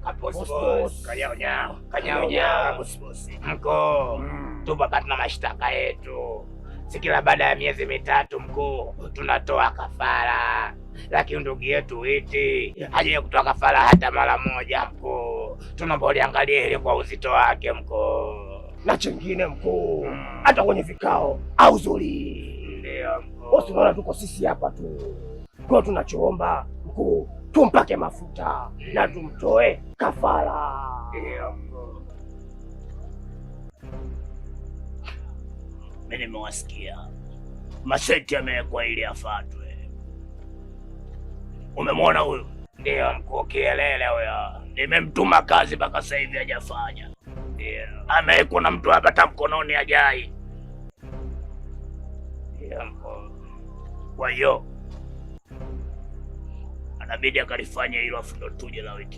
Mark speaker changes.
Speaker 1: Kapuspus.
Speaker 2: Kanyaunyau.
Speaker 1: Kanyaunyau.
Speaker 2: Kapuspus.
Speaker 1: Mkuu, tupo hapa tuna mashtaka yetu. Si kila baada ya miezi 3 mkuu tunatoa kafara, lakini ndugu yetu Witi hajawahi kutoa kafara hata mara moja mkuu. Tunaomba uliangalie hili kwa uzito wake mkuu.
Speaker 2: Na chengine mkuu, hata kwenye vikao hauzuri.
Speaker 1: Ndio mkuu.
Speaker 2: Wewe unaona tuko sisi hapa tu. Kwa tunachoomba mkuu, tumpake mafuta na tumtoe kafara.
Speaker 1: Ndio mkuu.
Speaker 2: Mimi nimewasikia maseti yamewekwa ili afatwe. Umemwona huyu?
Speaker 1: Ndio mkuu, kielele huyo.
Speaker 2: Nimemtuma kazi mpaka sasa hivi hajafanya.
Speaker 1: Ndio.
Speaker 2: Amewekwa na mtu hapa hata mkononi hajai.
Speaker 1: Ndio mkuu.
Speaker 2: Kwa hiyo anabidi akalifanya hilo, afu ndo tuje la wiki.